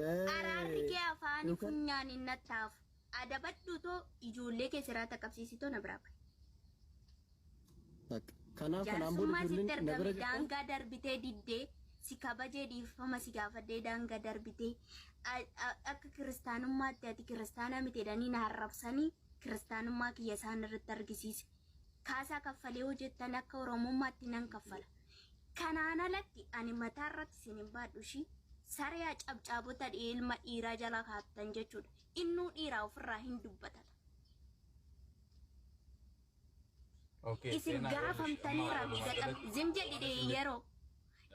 Araarri kee afaanii Yookaan funyaaniin natti hafu. Adabadhu too ijoollee kee siraata qabsiisitoo na biraa bahi. Bakka. Kanaaf kanaan booda Jaarsummaa sitti ijoolleen na bira ergame jirta. daangaa darbitee diddee si kabajee dhiifama si gaafadhee daangaa darbitee akka kiristaanummaatti ati kiristaana miti jedhanii na arrabsanii kiristaanummaa kiyya isaan irratti argisiise. Kaasaa kaffalee hojjettan akka Oromummaatti nan kaffala. Kanaan alatti ani mataa irratti isin hin baadhu ishii saree cabcaabota ilma dhiiraa jala kaattan jechuudha. Innuu dhiiraa ofirraa hin dubbatata. Okay, Isin seenaa garafamtanii amma rabbi walumaa gaxam galatti zim jedhi yeroo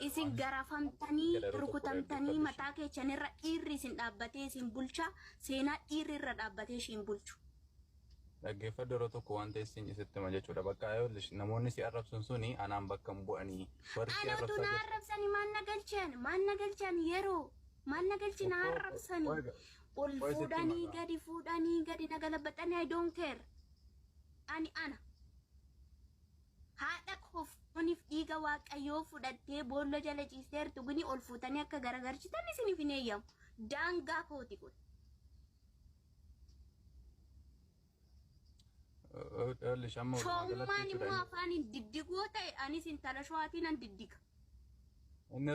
isin garafamtanii Yeroo tokko rukutamtanii dhaggeeffadhu. mataa keessanirra dhiirri isin dhaabbatee isin bulchaa seenaa dhiirri irra dhaabbatee ishiin bulchu. Dhaggeeffadhu yeroo tokko waan ta'e siin isitti hima jechuudha. Bakka ayoolis namoonni si arrabsan suni anaan bakka hin bu'anii. Warri si Ana utuu arrabsaa na jiran. arrabsanii maal na galchan maal na galchan yeroo maal na galchi na arrabsanii ol Qoy sitti fuudhanii hima. gadi fuudhanii gadi na galabaxanii I don't care. Ani ana. Haadha koo fooniif dhiiga waaqayyoo fudhattee boolla jala ciisteertu gini ol fuutanii akka garagarchitan isiniif hin eeyyamu. Daangaa kooti kun. Ayoolis amma walumaa galatti Showummaan jechuudha. immoo afaaniin diddigoo ta'e anis intala showaatiin nan diddiga. Inni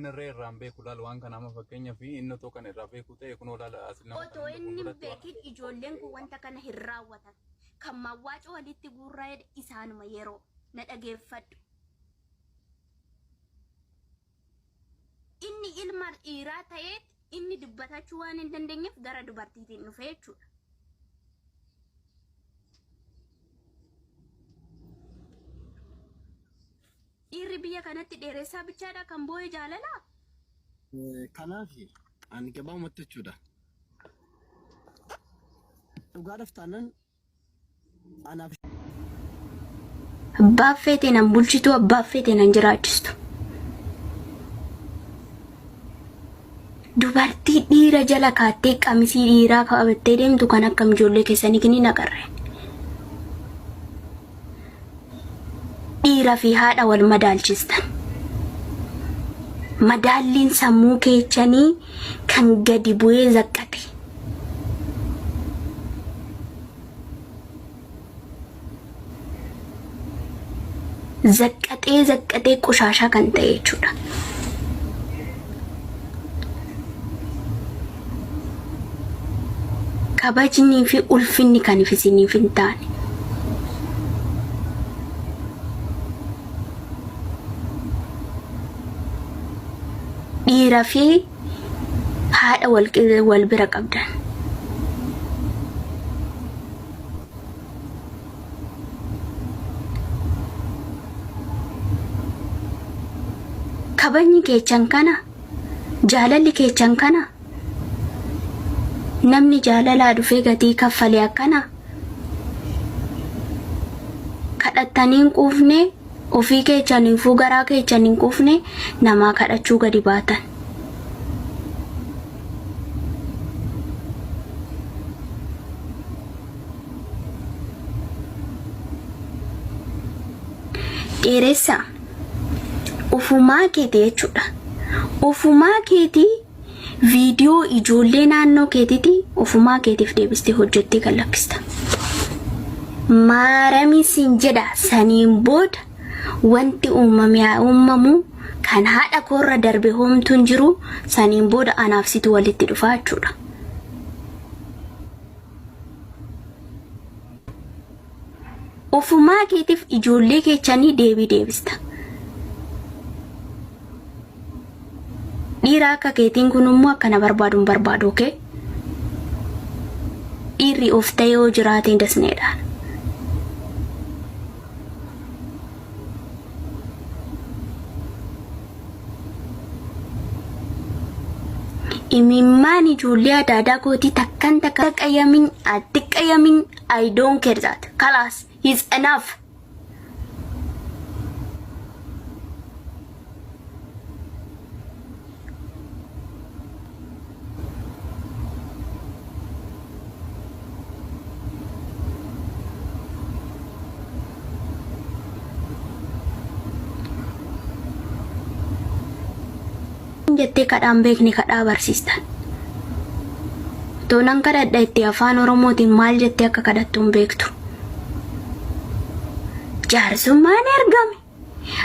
irree irraan beeku laal waan kana amma fakkeenyaaf inni otoo kan irraa beeku ta'e kunoo laala as nama Otoo kana hunda inni hin fuulduratti waan beekin ijoolleen kun wanta kana hin raawwatan. Kan mawwaacoo walitti guurraa jedhe isaanuma yeroo na dhageeffadhu. Inni ilma dhiiraa ta'eet inni dubbatachuu waan hin dandeenyeef gara dubartiitiin dhufe jechuudha. Dhiirri biyya kanatti dheeressaa bichaadha kan boo'e jaalalaa? Kanaaf ani gabaabumatti jechuudha. Dhugaadhaaf taanaan anaaf Abbaa feete nan bulchitu, abbaa feete nan jiraachistu. Dubartii dhiira jala kaattee qamisii dhiiraa qabattee deemtu kan akkam ijoollee keessanii kini naqarre. Dhiira fi haadha wal madaalchistan. Madaalliin sammuu keechanii kan gadi bu'ee zaqqate. Zaqqaxee zaqqaxee qushaashaa kan ta'e jechuudha. Kabajnii fi ulfinni kan isiniif hin taane. Dhiira fi haadha wal, wal bira qabdan. Kabajni keechan kana, jaalalli keechan kana, namni jaalalaa dhufee gatii kaffale akkana kadhattanii hin quufne ofii keechaniifuu garaa keechan hin quufne namaa kadhachuu gadi baatan. Dheeressaa ufumaa keeti jechuudha. Ufumaa keetii viidiyoo ijoollee naannoo keetiiti ufumaa keetiif deebistee hojjettee kan lakkista. Maaramii siin jedha saniin booda wanti uumame haa uumamu kan haadha koorra darbe hoomtuun jiru saniin booda anaaf situ walitti dhufaa jechuudha. Ofumaa keetiif ijoollee keechanii deebii deebista. Dhiira akka keetiin kun immoo akka na barbaadu hin barbaadu, okay? Dhiirri of ta'ee yoo jiraate hin dasneedha. Imimmaan ijoollee adaadaa kootii takkan takka qayyamin atti qayyamin I don't care that. Kalaas is enough. Jettee kadhaan beekne kadhaa barsiistan. Toonan kadhadha itti afaan Oromootiin maal jettee akka kadhattu hin beektu. Jaarsummaan ergame.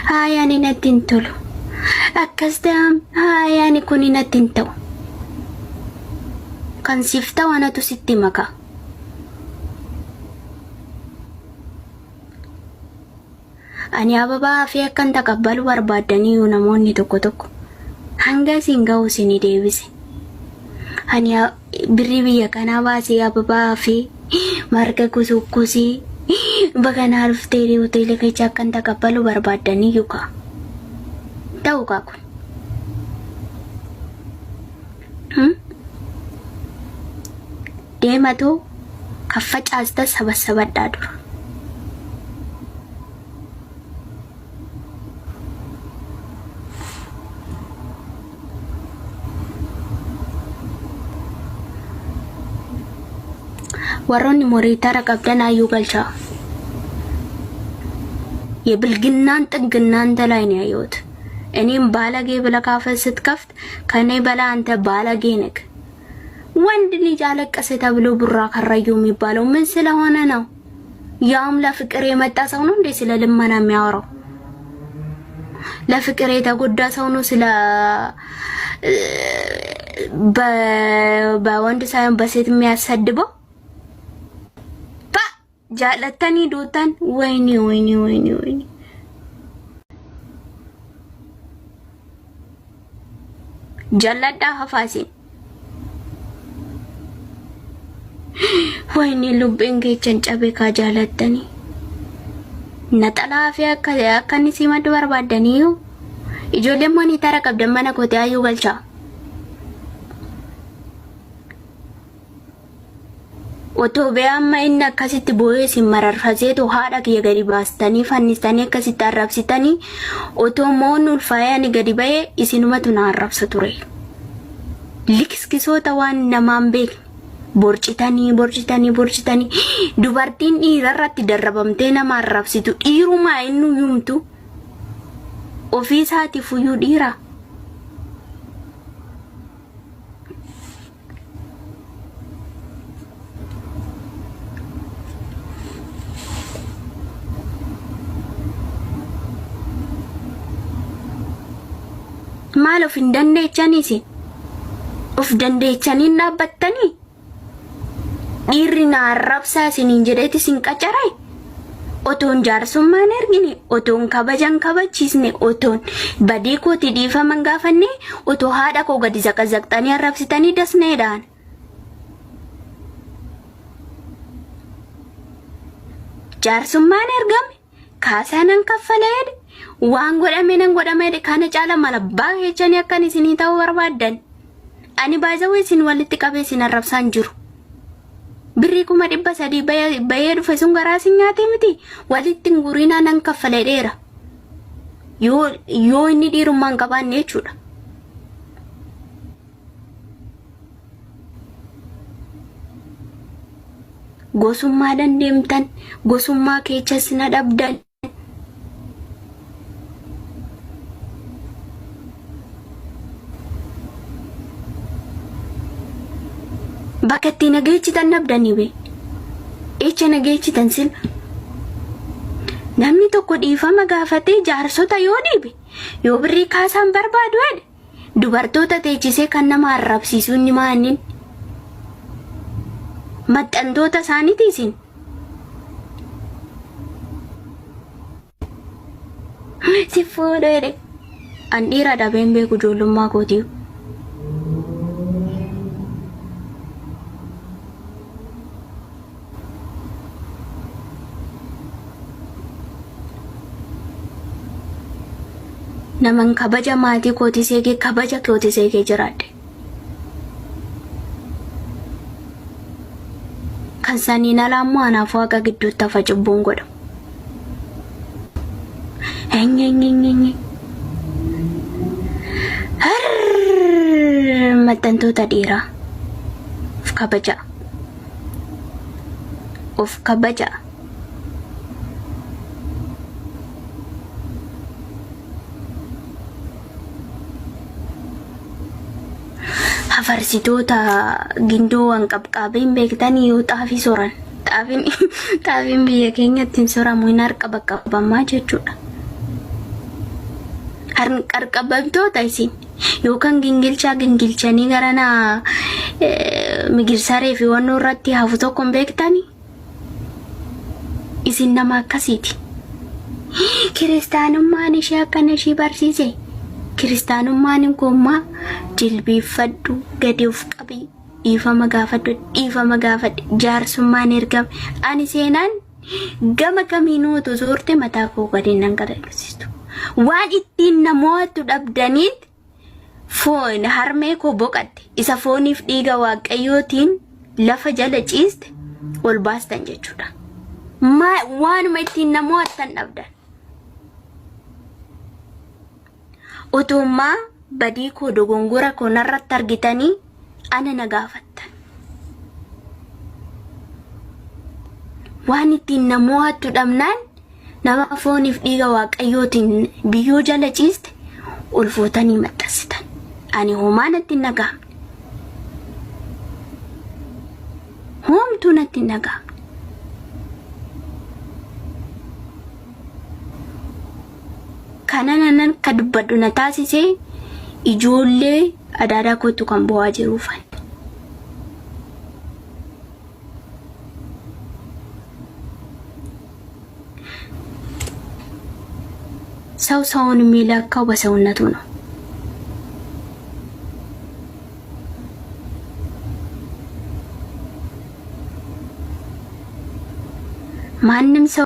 Haaya ani natti hin tolu. Akkas ta'am haaya ani kuni natti hin ta'u. Kan siif ta'u anatu sitti maka. Ani ababaa hafee akkan taqabbalu barbaaddaniiyu namoonni tokko tokko. Hanga isin ga'u isinii deebise. Ani birrii biyya kanaa baasee ababaa hafee marga kusukkusii baganaa dhuftee hoteela keessa akkan taqabbalu barbaaddaniiyu kaa. Ta'u kaa kun. Deematoo kan facaastan sabassabadhaa dura. Warroonni moriitara qabdan hayyuu galchaa. የብልግናን ጥግ እናንተ ላይ ነው ያየሁት። እኔም ባለጌ ብለህ ካፍህ ስትከፍት ከኔ በላይ አንተ ባለጌ ነህ። ወንድ ልጅ አለቀሰ ተብሎ ቡራ ከረዩ የሚባለው ምን ስለሆነ ነው? ያውም ለፍቅር የመጣ ሰው ነው እንዴ ስለ ልመና የሚያወራው? ለፍቅር የተጎዳ ሰው ነው ስለ በወንድ ሳይሆን በሴት የሚያሰድበው? ጃለተኒ ዱተን ወይኔ ወይኔ ወይኔ ወይኔ ጀለዳ ሀፋሲን ወይኔ lubbeen keechan cabe kaa jaalattanii naxalaa fi akka akka inni simaddu barbaaddaniiyu ijoolleen monitara qabdan mana kootee hayyuu galchaa. Otoo bee amma inni akkasitti boo'ee isin mararfaseetu haadha kiyya gadi baastanii fannistanii akkasitti arrabsitanii otoo moon ulfaa'ee ani gadi ba'ee isinumatu na arrabsa ture. Likiskisoota waan namaan beekne borcitanii borcitanii borcitanii dubartiin dhiirarratti darrabamtee nama arrabsitu dhiirumaa inni yumtu ofii isaatiif iyyuu dhiira. Maal of hin dandeechanii isin? Of dandeechanii hin dhaabbattanii? Dhiirri na arrabsaa isiniin jedheeti isin qacaree? Otoon jaarsummaa hin ergine, otoon kabaja hin kabachiisne, otoon badii kooti dhiifama hin gaafanne, otoo haadha koo gadi zaqazaqxanii arrabsitanii dasneedhaan. Jaarsummaan ergame, kaasaa nan kaffala jedhe, waan godhame nan godhame jedhe, kana caala mala abbaa keechanii akkan isinii ta'uu barbaaddan. Ani baay'ee isin walitti qabee isin arrabsaan jiru. Birrii 300,000 bahee dhufe sun garaa isin nyaatee miti walitti hin gurinaa nan kaffala jedheera. Yoo yoo inni dhiirummaa hin qabaanne jechuudha. Gosummaadhaan deemtan gosummaa keechas na dhabdan. Bakka itti na geechitan dhabdanii bee. Echa na geechitan sila. Namni tokko dhiifama gaafatee jaarsota yoo dhiibe yoo birrii kaasaan barbaadu jedhe dubartoota teechisee kan nama arrabsiisu inni maanin maxxantoota isaaniiti isin. Si fuudhu jedhe. An dhiira dhabeen beeku ijoollummaa kootiyu. Naman kabaja maatii kootis eegee kabaja kootis eegee jiraadhe. Kan saniin alaa immoo anaaf waaqa gidduutti hafa cubbuun godhamu. Enyenyenyenye. Harrrr maxxantoota dhiiraa. Of kabajaa. Of kabajaa. Hafarsitoota gindoo hanqabqaabeen beektanii yoo xaafii soran. Xaafiin xaafiin biyya keenyatti hin soramu hin harqabaqabamaa jechuudha. Harqabamtoota isin yookaan gingilchaa gingilchanii gara na migirsaree fi wannoo irratti hafu tokko hin beektanii. Isin nama akkasiiti. Kiristaanummaan ishee akkana ishii barsiise. Kiristaanummaan koommaa jilbiiffadhu gadi of qabi dhiifama gaafadhu dhiifama gaafadhu jaarsummaan ergame. Ani seenaan gama kamiinuu otoo soorte mataa koo gadi nan galagalchiistu. Waan ittiin namoottu dhabdaniit foon harmee koo boqatte isa fooniif dhiiga waaqayyootiin lafa jala ciiste ol baastan jechuudha. Waanuma ittiin na mo'attan dhabdan. Otoommaa badii koo dogongora koo narratti argitanii ana na gaafattan. Waan ittiin na mo'attu dhabnaan Nama fooniif dhiiga Waaqayyootiin biyyoo jala ciiste ol fuutanii maxxansitan. Ani homaa natti hin dhaga'amne. Homtuu natti hin dhaga'amne. Kana nan akka dubbadhu na taasise ijoollee adaadaa kootu kan bo'aa jiruufan. ሰው ሰውን የሚለካው በሰውነቱ ነው። ማንም ሰው